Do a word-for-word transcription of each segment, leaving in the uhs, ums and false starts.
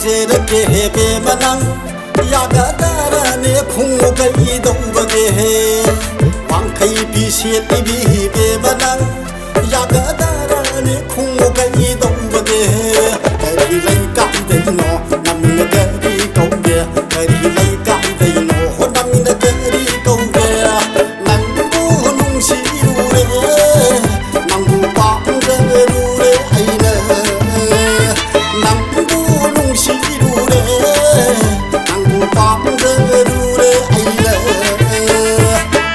ꯁꯦꯔꯛꯀꯦ ꯍꯦ ꯕꯦꯝꯃ ꯅꯪ, ꯌꯥꯒꯗꯔꯅꯦ ꯈꯨꯡꯎ ꯀꯩꯗꯧꯕꯒꯦ ꯍꯦ? ꯋꯥꯡꯈꯩ ꯐꯤ ꯁꯦꯠꯂꯤꯕꯤ ꯕꯦꯝꯃ ꯅꯪ, ꯌꯥꯒꯗꯔꯅꯦ ꯈꯨꯡꯎ ꯀꯩꯗꯧꯕꯒꯦ ꯍꯦ? ꯀꯔꯤ ꯂꯩꯀꯥꯏꯗꯩꯅꯣ ꯅꯪꯅ ꯀꯔꯤ ꯀꯧꯒꯦ? ꯀꯔꯤ ꯂꯩꯀꯥꯏꯗꯩꯅꯣ ꯍꯣ ꯅꯪꯅ ꯀꯔꯤ ꯀꯧꯒꯦ? ꯅꯪꯕꯨ ꯅꯨꯡꯁꯤꯔꯨꯔꯦ, ꯅꯪꯕꯨ ꯄꯥꯝꯖꯔꯨꯔꯦ ꯑꯩꯅ꯫ ꯅꯪꯕꯨ ꯅꯨꯡꯁꯤꯔꯨꯔꯦ, ꯅꯪꯕꯨ ꯄꯥꯝꯖꯔꯨꯔꯦ ꯑꯩꯅ꯫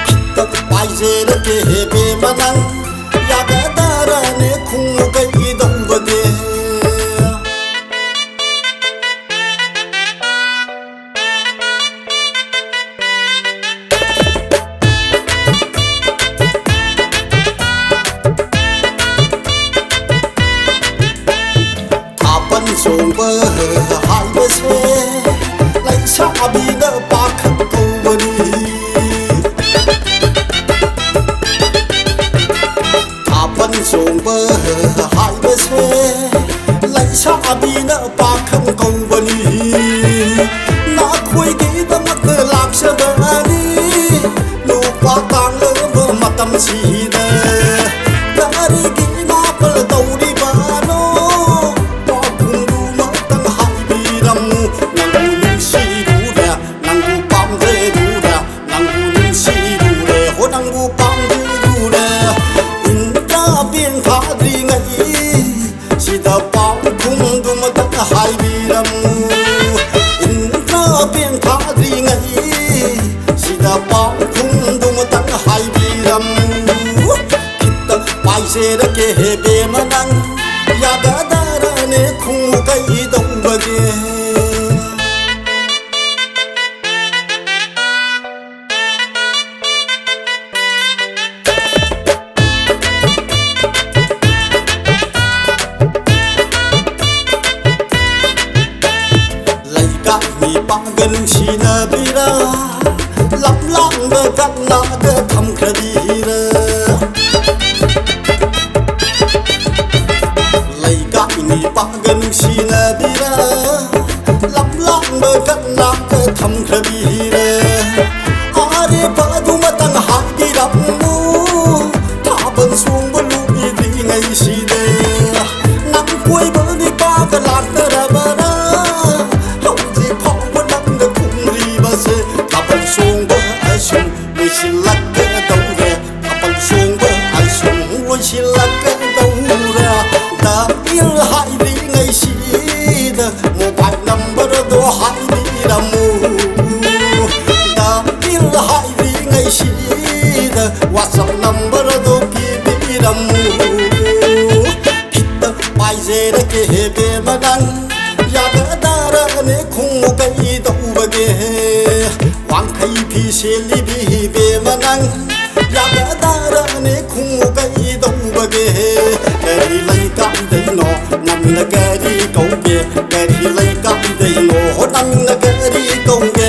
ꯈꯤꯇꯪ ꯄꯥꯏꯖꯔꯒꯦ ꯍꯦ ꯕꯦꯝꯃ ꯅꯪ, ꯌꯥꯒꯗꯔꯅꯦ ꯈꯨꯡꯎ ꯀꯩꯗꯧꯕꯒꯦ? ꯊꯥꯕꯜ ꯆꯣꯡꯕ ꯍꯥꯏꯕꯁꯦ ꯂꯩꯁꯥꯕꯤꯅ ꯄꯥꯈꯪ ꯀꯧꯕꯅꯤ꯫ ꯊꯥꯕꯜ ꯆꯣꯡꯕ ꯍꯥꯏꯕꯁꯦ ꯂꯩꯁꯥꯕꯤꯅ ꯄꯥꯈꯪ ꯀꯧꯕꯅꯤ꯫ ꯅꯈꯣꯏꯒꯤꯗꯃꯛꯇ ꯂꯥꯛꯆꯕꯅꯤ ꯅꯨꯄꯥ ꯇꯥꯡꯂꯕ ꯃꯇꯝꯁꯤꯗ꯫ ꯀꯔꯤꯒꯤ ꯅꯥꯄꯜ ꯇꯧꯔꯤꯕꯅꯣ? ꯄꯥꯎꯈꯨꯝꯗꯨꯃꯛꯇꯪ ꯍꯥꯏꯕꯤꯔꯝꯃꯨ꯫ ꯅꯪꯕꯨ ꯅꯨꯡꯁꯤꯔꯨꯔꯦ, ꯅꯪꯕꯨ ꯄꯥꯝꯖꯔꯨꯔꯦ, ꯅꯪꯕꯨ ꯅꯨꯡꯁꯤꯔꯨꯔꯦ, ꯍꯣ ꯅꯪꯕꯨ ꯄꯥꯝꯖꯔꯨꯔꯦ꯫ ꯏꯟꯗ꯭ꯔ ꯄꯦꯟ ꯊꯥꯗ꯭ꯔꯤꯉꯩ ꯁꯤꯗ ꯄꯥꯎꯈꯨꯝꯗꯨꯃꯇꯪ ꯍꯥꯏꯕꯤꯔꯝꯃꯨ꯫ ꯏꯟꯗ꯭ꯔ ꯄꯦꯟ ꯊꯥꯗ꯭ꯔꯤꯉꯩ ꯁꯤꯗ ꯄꯥꯎꯈꯨꯝꯗꯨꯃꯇꯪ ꯍꯥꯏꯕꯤꯔꯝꯃꯨ꯫ ꯈꯤꯇꯪ ꯄꯥꯏꯖꯔꯛꯀꯦ ꯍꯦ ꯕꯦꯝꯃ ꯅꯪ, ꯌꯥꯒꯗꯔꯅꯦ ꯈꯨꯡꯎ ꯀꯩꯗꯧꯕꯒꯦ? ꯂꯩꯀꯥꯏ ꯃꯤꯄꯥꯟꯒ ꯅꯨꯡꯁꯤꯅꯕꯤꯔ, ꯂꯝꯂꯥꯡꯗ ꯀꯠꯂꯒ ꯊꯝꯈ꯭ꯔꯕꯤꯔ꯫ ꯂꯩꯀꯥꯏ ꯃꯤꯄꯥꯟꯒ ꯅꯨꯡꯁꯤꯅꯕꯤꯔ, ꯎꯔ ꯗ ꯏꯜ ꯍꯥꯏꯔꯤꯉꯩꯁꯤꯗ ꯃꯣꯕꯥꯏꯜ ꯅꯝꯕꯔꯗꯣ ꯍꯥꯏꯕꯤꯔꯝꯃꯨ꯫ ꯗ ꯏꯜ ꯍꯥꯏꯔꯤꯉꯩꯁꯤꯗ ꯋꯥꯆꯞ ꯅꯝꯕꯔꯗꯣ ꯄꯤꯕꯤꯔꯝꯃꯨ꯫ ꯈꯤꯠꯇ ꯄꯥꯏꯖꯔꯛꯀꯦ ꯍꯦ ꯕꯦꯝꯃ ꯅꯪ, ꯌꯥꯒꯗꯔꯅꯦ ꯈꯨꯝꯃꯨ ꯀꯩꯗꯧꯕꯒꯦ? ꯋꯥꯡꯈꯩ ꯐꯤ ꯁꯦꯠꯂꯤꯕꯤ ꯕꯦꯝꯃ ꯅꯪ, ꯌꯥꯒꯗꯔꯅꯦ ꯈꯨꯝꯃꯨ ꯀꯩꯗꯧꯕꯒꯦ? ꯀꯔꯤ ꯂꯩꯀꯥꯏꯗꯩꯅꯣ ꯅꯪꯅ ꯀꯔꯤ ꯀꯧꯒꯦ? ꯀꯔꯤ ꯂꯩꯀꯥꯏꯗꯩꯅꯣ ꯅꯪꯅ ꯀꯔꯤ ꯀꯧꯒꯦ?